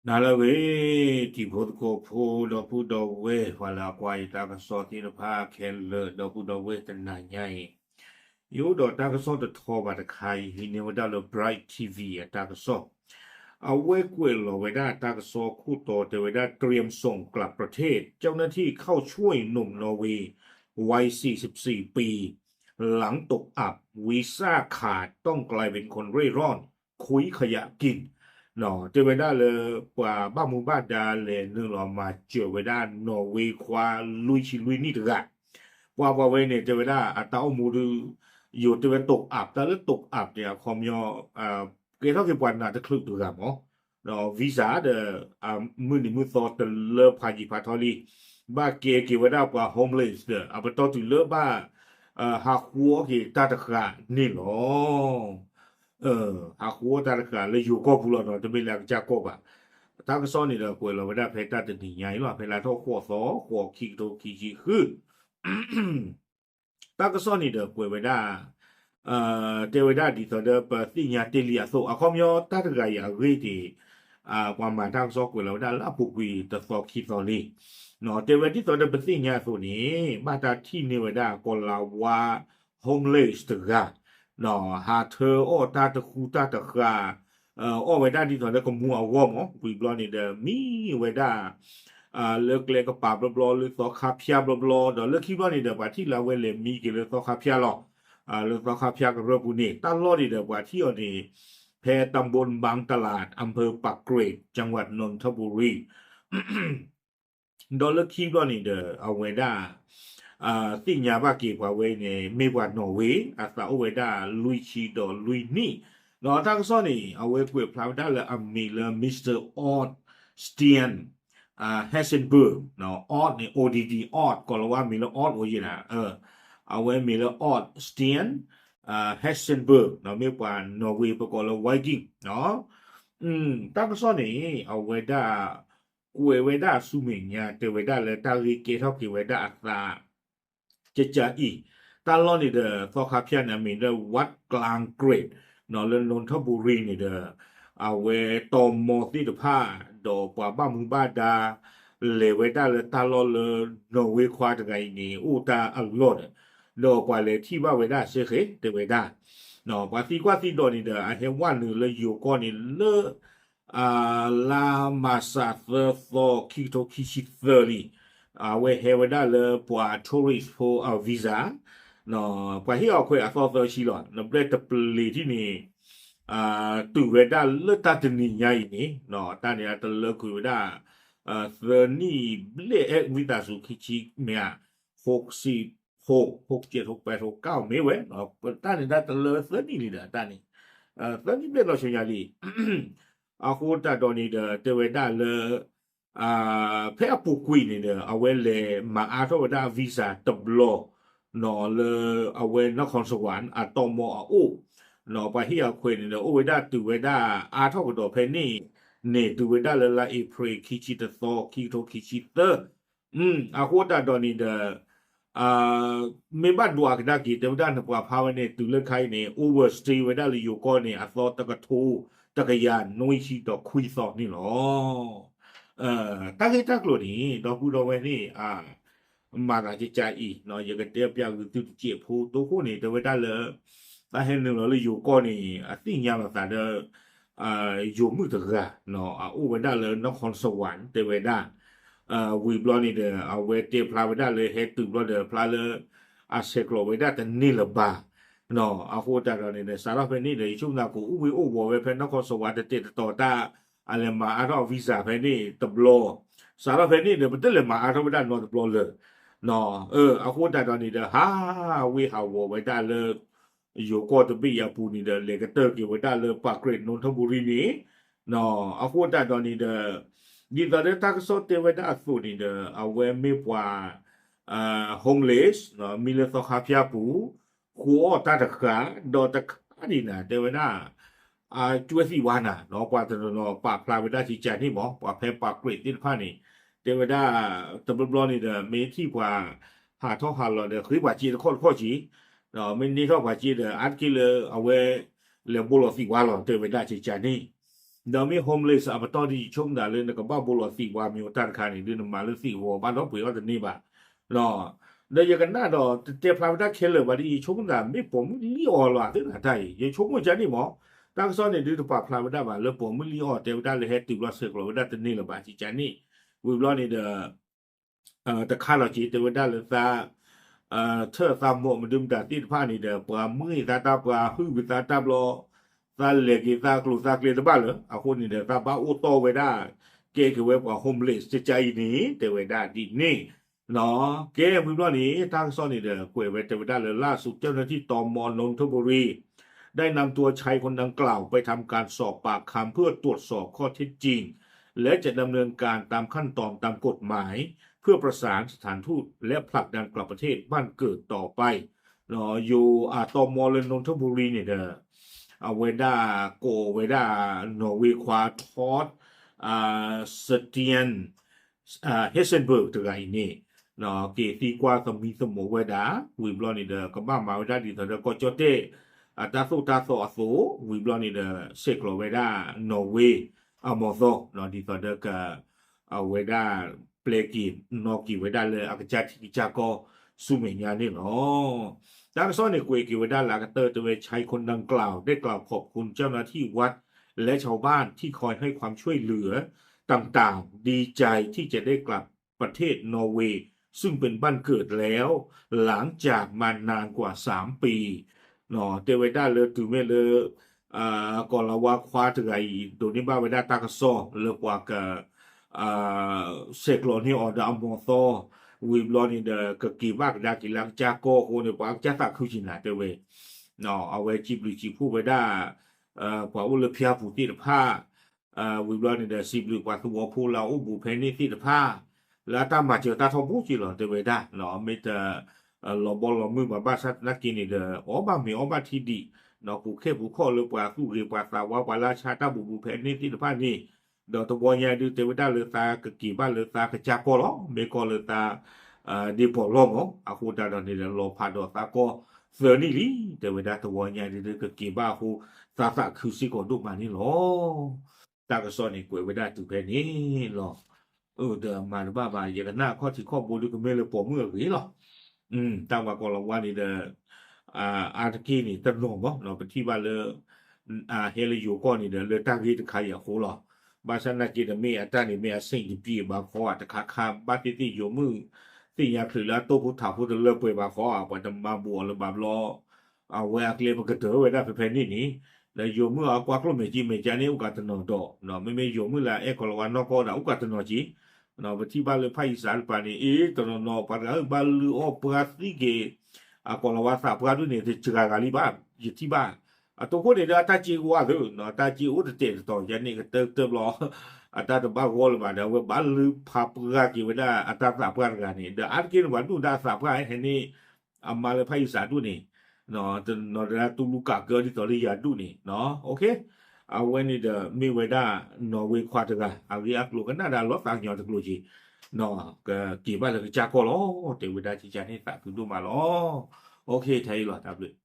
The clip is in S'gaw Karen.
နၤလၢအဂ့ၤ တံၤဖိသကိးဖိ ဒီပုၢ်ဒီဝဲၢ် ပှၤလၢအကွၢ်ယတၢ်ကစီၣ်သ့ၣ်တဖၣ်ခဲလၢာ် ဒီပုၢ်ဒီဝဲၢ် တနၤညါအံၤ ယအိၣ်ဒီးတၢ်ကစီၣ်တထီဘၣ်တခါအံၤ ဟံးန့ၢ်ဝဲဒၣ်လၢ Bright TV အတၢ်ကစီၣ် အဝဲကွဲးလီၤဝဲဒၣ်တၢ်ကစီၣ်ခိၣ်တီတဲဝဲဒၣ် เตรียมส่งกลับประเทศ เจ้าหน้าที่เข้าช่วยหนุ่มนอร์เวย์วัยสี่สิบสี่ปี หลังตกอับ วีซ่าขาดต้องกลายเป็นคนเร่ร่อน คุ้ยขยะกิน တဲဝဲဒၣ်လၢ ပှၤဘၣ်မူဘၣ်ဒါလဲၤနုာ်လီၤမၤစၢၤဝဲဒၣ် နီၣ်ဝ့ခွါလွံၢ်ဆံလွံၢ်နံၣ်တဂၤ ပှၤပှၤဝဲန့ၣ် တဲဝဲဒၣ်အတၢ်အိၣ်မူဒုး ယိၤတဲဝဲ ตกอับ တၢ်လၢ ตกอับ န့ၣ် အခီပညီ ကဲထီၣ်က့ၤပှၤနးတချုးတဂၤမး ဒီး visa ဒီး မုၢ်နံၤမုၢ်သီတလၢဖးယံၤဖးထီလံ ဘၣ်ကဲက့ၤဝဲဒၣ်ပှၤ homeless ဒီး အပတီၢ်တုၤလၢဘၣ် ဟးဃုအီၣ်က့ၤတၢ်တဃာ်န့ၣ်လီၤ. ဟးဃုအီၣ်တၢ်တဃာ်လၢယိၤကီၢ်ပူၤလီၤနီၤ တမ့ၢ်လၢအကစၢ်ကီၢ်ဘၣ်. တၢ်ကစီၣ်န့ၣ်ဒီးကွဲးလီၤဝဲဒၣ်ဖဲတၢ်တနံၤညါအံၤလီၤ ဖဲလါထီၣ်ဃိးသီ ဃိးခံကထိခံဆံဃု တၢ်ကစီၣ်န့ၣ်ဒီးကွဲးဝဲဒၣ် တဲဝဲဒၣ်ဒ်သိးဒီးပသ့ၣ်ညါတ့ၢ်လံအသိး အခီပညီတၢ်တဂၤအံၤအဂ့ၢ်န့ၣ် ပှၤမၤတၢ်ကစီၣ်ကွဲးလီၤဝဲဒၣ်လၢအပူၤကွံာ်တသီခံသီလံ. တဲဝဲဒ်သိးဒီးပသ့ၣ်ညါအသိးန့ၣ် ဘၣ်တၢ်ထံၣ်န့ၢ်ဝဲဒၣ်ကီၤလၤဝါ homeless တဂၤ ဟးထၢအီၣ်တၢ်တဃူတၢ်တဃာ် အီၣ်ဝဲဒၣ်ဒ်သိးဒီးကမူအဂီၢ်မး ဝံၤဘျီန့ၣ်ဒီး မံဝဲဒၣ် လၢကျဲကပၤဘျီဘျီ လၢသီခါဖၠါဘျီဘျီ ဒီးလၢခံဘျီန့ၣ်ဒီး ပှၤထံၣ်လၢအဝဲလဲၤမံက့ၤလၢသီခါဖၠါလီၤ. လၢသီခါဖၠါကရၢၢ်ပူၤန့ၣ် တၢ်လီၢ်န့ၣ်ဒီး ပှၤထံၣ်အီၤန့ၣ် ဖဲ ตำบลบางตลาด อำเภอปากเกร็ด จังหวัดนนทบุรี ဒီးလၢခံဘျီန့ၣ်ဒီး အဝဲဒၣ် သ့ၣ်ညါဘၣ်က့ၤပှၤဝဲအံၤန့ၣ် မ့ၢ်ပှၤနီၣ်ဝ့ အသးအိၣ်ဝဲဒၣ်လွံၢ်ဆံဒီးလွံၢ်နံၣ် ဒီးတၢ်ကစီၣ်န့ၣ် အဝဲကွဲးဖျါဝဲဒၣ်လၢအမံၤလၢ Mister Odd Stian Hessenberg Odd န့ၣ် O D D Odd ကီၤလၤဝါမံၤလၢ Odd အိၣ်ယဲၢ်နၤ အဝဲမံၤလၢ Odd Stian Hessenberg မ့ၢ်ပှၤနီၣ်ဝ့ ပကိးလၢ Viking တၢ်ကစီၣ်န့ၣ် အဝဲဒၣ် ကွဲးဝဲဒၣ်ဆူမဲာ်ညါ တဲဝဲဒၣ်လၢတၢ်ဂ့ၢ်ကဲထီၣ်က့ၤဝဲဒၣ်အသး ကကးအံၤ တၢ်လီၢ်န့ၣ်ဒီး သီခါဖၠါန့ၣ် အမံၤလၢ วัดกลางเกร็ด လၢ นนทบุรี န့ၣ်ဒီး အဝဲတီမီၤသ့ၣ်တဖၣ် ဒီးပှၤဘၣ်မူဘၣ်ဒါ လဲၤဝဲဒၣ်လၢတၢ်လီၢ်လၢ နီၣ်ဝ့ခွါတဂၤအံၤန့ၣ် အိၣ်တၢ်အလီၢ်ဒီး ဒီးပှၤလဲၤထံၣ်ဘၣ်ဝဲဒၣ်စ့ၢ်ကီး တဲဝဲဒၣ် ပှၤသံကွၢ်သံဒိးန့ၣ်ဒီး အဟဲဝဲနုာ်လၢယိၤကီၢ်န့ၣ်လၢ လါမၢ်ၡးသၢသီ ခံကထိခံဆံသၢလံ အဝဲဟဲဝဲဒၣ်လၢပှၤ tourist ဖိအ visa ပှၤဟ့ၣ်အီၤခွဲးအသီသၢဆံလီၤ နဘျဲၣ်တပျ့ၤထံၣ်န့ၣ် တုၤဝဲဒၣ်လၢတၢ်တနံၤညါအံၤန့ၣ် တၢ်န့ၣ်အတလၢကွံာ်ဝဲဒၣ် သၢနံၣ်ဘျဲၣ် အဲၣ်ဝံသးစူၤ ခံဆံမ့ၢ်ဧါ ဟိးစံး ဟိး ဟိးကဲး ဟိးပဲး ဟိးကၢ် မ့ၢ်ဝဲ တၢ်န့ၣ်တၢ်တလၢသၢနံၣ်လံဒီး တၢ်န့ၣ် သၢနံၣ်ဘျဲၣ်လီၤဆူညါလံ အဃိသတးဒီးန့ၣ်ဒီး တဲဝဲဒၣ်လၢ ဖဲအပူၤကွံာ်န့ၣ်ဒီး အဝဲလဲၤမၤအါထီၣ်ဝဲဒၣ် visa တဘျီ လၢအဝဲ นครสวรรค์ အတီမီၤအအိၣ် ပှၤဟ့ၣ်အခွဲးန့ၣ်ဒီး အိၣ်ဝဲဒၣ်တုၤဝဲဒၣ်အါထီၣ်ကဒီးဖဲန့ၣ်န့ၣ် တုၤဝဲဒၣ်လၢလါအ့ဖြ့ၣ် ခံဆံတသီ ခံကထိခံဆံသၢ အဃိသတးဒီးန့ၣ်ဒီး မ့ၢ်ဘၣ်ဒွးကဒါက့ၤ တဲဝဲဒၣ်နပှၤဖးဝဲန့ၣ် တုၤလၢခါအံၤန့ၣ် overstay ဝဲဒၣ်လၢယိၤကီၢ်န့ၣ် အသီတကထိ တကယၤနွံဆံဒီးခွံသီန့ၣ်လီၤ. တၢ်ဂ့ၢ်တၢ်ကျိၤန့ၣ် ဒီပုၢ်ဒီဝဲၢ်န့ၣ် မၤသးကကးအံၤ ယကတဲပျးဂုာ်သုတစဲးဖိတိခိၣ်န့ၣ် တဲဝဲဒၣ်လၢ တၢ်ဟဲနုာ်လီၤလၢယိၤကီၢ်န့ၣ် အသ့ၣ်ညါလီၤသးဒီး ယိၤမုၣ်တဂၤ အအိၣ်ဝဲဒၣ်လၢ นครสวรรค์ တဲဝဲဒၣ် ဝံၤဘျီန့ၣ်ဒီး အဝဲတဲဖျါဝဲဒၣ်လၢဟဲတုၤဘျီဒီး ဖျါလၢ အဆဲးကျိးဝဲဒၣ်တန့ၢ်လၢၤဘၣ် အဃိသတးဒီးန့ၣ်ဒီး စးထီၣ်ဖဲန့ၣ်ဒီး ယဆိကမိၣ်သးကအိၣ်ဝ့ၢ်အိၣ်ဝီၤဝဲဖဲ นครสวรรค์ တတဲာ်တတီၤတၢ် အလဲၤမၤအါထီၣ် visa ဖဲန့ၣ်တဘျီ စးထီၣ်ဖဲန့ၣ်ဒီး ပတလဲၤမၤအါထီၣ်ဝဲဒၣ်နီတဘျီလၢၤ အဃိသတးဒီးန့ၣ်ဒီး ဟးဝ့ၢ်ဟးဝီၤဝဲဒၣ်လၢ ယိၤကီၢ်တဘ့ၣ်အံၤအပူၤန့ၣ်ဒီး လဲၤကတၢၢ်က့ၤဝဲဒၣ်လၢ ปากเกร็ด นนทบุรี န့ၣ် အဃိသတးဒီးန့ၣ်ဒီး ဒ်သိးလၢတၢ်ကစီၣ်တဲဝဲဒၣ်အသိးန့ၣ်ဒီး အဝဲမ့ၢ်ပှၤ homeless မံလၢသီခါဖၠါပူၤ ဃုအီၣ်တၢ်တဃာ် ဒီးတခါဒံးနၤ တဲဝဲဒၣ် အကွဲသံဝါနၤ ပှၤတနီၤနီၤပာ်ဖျါဝဲဒၣ်ကကးန့ၣ်မး ပှၤဖဲ ปากเกร็ด သ့ၣ်တဖၣ်န့ၣ် တဲဝဲဒၣ် တဘျီဘျီန့ၣ်ဒီး မ့ၢ်ထံၣ်ပှၤ ဟးထီၣ်ဟးလီၤဒီး ဃ့ပှၤစ့တခီၣ်တခီၣ်က့ၤ ဒီးမ့ၢ်န့ၢ်ထီၣ်ပှၤစ့ဒီး အါတက့ၢ်လၢအဝဲ လဲၤဘိလီၤသံဝါလီၤ တဲဝဲဒၣ်ကကးန့ၣ် ဒီးမ့ၢ် homeless အပတီၢ်ဒ်ယဆိကမိၣ်သးလၢနကဘၣ်ဘိလီၤသံးဝါမ့ၢ်အိၣ်တၢ်တခါန့ၣ် ဒ်နမၤလၢသံးဂီၤဘၣ်ဒီးပှ့ၤအီၣ်တန့ၢ်ဘၣ် ဒီးယကနၣ်ဒီး တတဲဖျါဝဲဒၣ်ခဲလၢာ်ဘၣ်ဒီး ယဆိကမိၣ်သးမ့ၢ်ပိာ်မုၣ်လံအီၤလီၤသ့ၣ်တၢ်အံၤ ယဆိကမိၣ်ကန့ၣ်မး, တၢ်ကစီၣ်န့ၣ်ဒုးတပာ်ဖျါဝဲဒၣ်ဘၣ်လၢပိာ်မုၣ်လံအီၤ တဲဝဲဒၣ်လၢဟဲတုၤဘျီဆဲးကျိးဝဲဒၣ်တန့ၢ်လၢၤဘၣ် ကန့ၣ်, ဝံၤဘျီန့ၣ်ဒီး တခါလီၤက့ၤ တဲဝဲဒၣ်လၢသး ထၢၣ်သးမိးမဒုမတၤသ့ၣ်တဖၣ်န့ၣ်ဒီး ပှၤမုၢ်ဂ့ၤသးတၢ် ပှၤဟုၣ်ဂ့ၤသးတၢ်ဘျီ သးလဲၤက့ၤသးကျိၤသးကျဲတဘၣ်လၢၤ အဃိန့ၣ်ဒီး သးဘၣ်အိၣ်တီၢ်ဝဲဒၣ် ကဲက့ၤဝဲပှၤ homeless ကကါအံၤန့ၣ် တဲဝဲဒၣ်ဒ်န့ၣ် ကဲဝံၤဘျီန့ၣ် တၢ်ကစီၣ်န့ၣ်ဒီး ကွဲးဝဲတဲဝဲဒၣ်လၢ ล่าสุดเจ้าหน้าที่ ตม. นนทบุรี ได้นำตัวชายคนดังกล่าวไปทำการสอบปากคำเพื่อตรวจสอบข้อเท็จจริง และจะดำเนินการตามขั้นตอนตามกฎหมาย เพื่อประสานสถานทูตและผลักดันกลับประเทศบ้านเกิดต่อไป ယိၤအတၢ်မီလၢ นนทบุรี န့ၣ်ဒီး အဝဲဒၣ်ကိးဝဲဒၣ် နီၣ်ဝ့ခွါ Todd Stein Hesselberg တဂၤအံၤန့ၣ် က့ၤသံကွၢ်သမံသမိးဝဲဒၣ် ဝံၤဘျီန့ၣ်ဒီး ကဘၣ်မၤဝဲဒၣ်ဒ်သိးဒီးကီၢ်ကၠီၣ်တဲၣ် အတၢ်သိၣ်တၢ်သီအသိး ဝံၤဘျီန့ၣ်ဒီး ဆဲးကျိးဝဲဒၣ်နီၣ်ဝ့အမီၤသီ ဒ်သိးဒီးက အဝဲဒၣ် ပျဲက့ၤနီၣ်က့ၤဝဲဒၣ်လၢအကစၢ်ထံကစၢ်ကီၢ်ဆူမဲာ်ညါန့ၣ်လီၤ. တၢ်ကစီၣ်န့ၣ်ကွဲးက့ၤဝဲဒၣ်လၢအကတၢၢ်တဲဝဲ ชายคนดังกล่าวได้กล่าวขอบคุณเจ้าหน้าที่วัด และชาวบ้านที่คอยให้ความช่วยเหลือต่างๆ ดีใจที่จะได้กลับประเทศนอร์เวย์ซึ่งเป็นบ้านเกิดแล้ว หลังจากมานานกว่า สามปี တဲဝဲဒၣ်လၢတုၤမ့ၢ်လၢ ကီၤလၤဝါခွါတဂၤအံၤ ဒိးန့ၢ်ဘၣ်ဝဲဒၣ်တၢ်ကစီၣ်လၢပှၤက ဆဲးကျိးန့ၢ်အီၤဒီးအမီၤသီ ဝံၤဘျီန့ၣ်ဒီး ကက့ၤဘၣ်ကဒါက့ၤလၢအကစၢ်ကီၢ်အဃိန့ၣ် ပှၤအကစၢ်သးခုက့ၤနၤတဲဝဲ အဝဲစံးဘျုးစံးဖှိၣ်ဝဲဒၣ် ပှၤအိၣ်လၢဖၠါပူၤသ့ၣ်တဖၣ် ဝံၤဘျီန့ၣ်ဒီး စံးဘျုးပှၤသဝီဖိလၢအအိၣ်ဘူးဖဲန့ၣ်သ့ၣ်တဖၣ် လၢအတၢ်မၤစၢၤတၢ်ထီဘိက့ၤလီၤ တဲဝဲဒၣ် မ့ၢ်တ လီၤဘီလီၤမုၢ်ဘၣ်ဘၣ်ဆၣ်သနာ်က့န့ၣ်ဒီး အီၣ်ဘၣ်မ့ၤအီဘၣ်ထံဒံး ပူၤခဲပူၤခီၣ်လၢပှၤသူၣ်ဂ့ၤပှၤသးဝါ ပှၤလၢဆါတၢ်ဘူးဘူးဖဲန့ၣ်သ့ၣ်တဖၣ်န့ၣ် ဒီးတဝီညါဒုးတဲဝဲဒၣ်လၢသးကက့ၤဘၣ်လၢသးကစၢ်ကီၢ်လီၤ မ့ၢ်ကီၢ်လၢသး ဒ့ပီၢ်လီၢ်မး အဃိသတးဒီးန့ၣ်ဒီး လီၤဖးဒီးသးကီၢ်သၢနံၣ်လံ တဲဝဲဒၣ်တဝီညါဒုးကက့ၤဘၣ်အဃိ သးသးခုစ့ၢ်ကီးဒိၣ်မးန့ၣ်လီၤ. တၢ်ကစီၣ်န့ၣ်ကွဲးဝဲဒၣ်တုၤဖဲန့ၣ်လီၤ. အၢ ဒီးမၤတဘၣ်ဘၣ် ယကနၣ်အခီၣ်ထံးခီၣ်ဘိဒုးကမ့ၢ်လၢပိာ်မုၣ်အဂ့ၢ်လီၤ. တၢ်ဝၤကီၤလၤဝါန့ၣ်ဒီး အါတက့ၢ်န့ၣ် တနီၤမး ပထံၣ်ဘၣ်လၢ ဟဲလၢယိၤကီၢ်န့ၣ်ဒီး လၢတၢ်ဂ့ၢ်တခါအံၤအဃိလီၤ. ဘၣ်ဆၣ်သနာ်က့ဒီး မ့ၢ်အတၢ်န့ၣ် မ့ၢ်အဆ့ၣ်တပံၤဘၣ်ခီ တခါခါ ဘၣ်သ့ၣ်သ့ၣ်ယိၤမုၣ် သ့ၣ်ညါချုးလၢအတိၢ်ဖိထးဖိတလၢပှဲၤဘၣ်ခီ ပှၤတမၤဘူးအီၤလၢၤဘၣ်ဘျီ အဝဲအကျဲပကတၢၢ်ဝဲဒၣ်ဖဲဖဲန့ၣ်န့ၣ် ဒီးယိၤမုၣ်အကွၢ်ကျိၣ်မဲာ်ကံမဲာ်ကါန့ၣ် အိၣ်ကးတနီၤဒီး မ့မ့ၢ်ယိၤမုၣ်လၢအအဲၣ်ကီၤလၤဝါနီၢ်ကီၢ်ဒၣ် အိၣ်ကးတနီၤက့ ပထံၣ်ဘၣ်လၢဖၣ်အံၣ်စၣ်တပၤန့ၣ် အ့ တနီၤနီၤ ပှၤတဂၤအုၣ်ဘၣ်လုၢ်အီၣ်ပှၤသံက့ၤ အကီၤလၤဝါသးပှၢ်ဒုးန့ၣ် တစှၤဂၤလံဘၣ် ယထံၣ်ဘၣ် အတိၢ်ခိၣ်န့ၣ်ဒီးအတၢ်စ့အိၣ်အါသု တၢ်စ့အိၣ်တတဲာ်တတီၤယါန့ၣ် ကတၢၢ်ကတၢၢ်ဘျီ အတၢ်တဘၣ်ဂီၢ်လၢၤဘၣ်ဒီး အဝဲဘၣ်လုၢ်ဖးပှၢ်က့ၤဝဲဒၣ်အတၢ်သးပှၢ်တဂၤန့ၣ် ဒီးအါတက့ၢ်န့ၣ် ပှၤဒူၣ်ဒါအသးပှၢ်ဟဲန့ၣ် အမါလၢဖၣ်အံၣ်စၣ်ဒူၣ်န့ၣ် တနီၤဒၣ်တူၢ်လူၤကးကၢဒ်သိးလၢယၤဒူၣ်န့ၣ် အဝဲန့ၣ်ဒီးမ့ၢ်ဝဲဒၣ် နီၣ်ဝ့ခွါတဂၤ အဂ့ၢ်အကျိၤကနၣ်ဒၣ်လီၤသးကညီၤတကျိၤက့ၤ ကက့ၤဘၣ်လၢကစၢ်ကီၢ်လီၤ တဲဝဲဒၣ်ကကါန့ၣ်သးခုဒိၣ်မးလီၤ. ထဲအံၤလီၤ တၢ်ဘျုး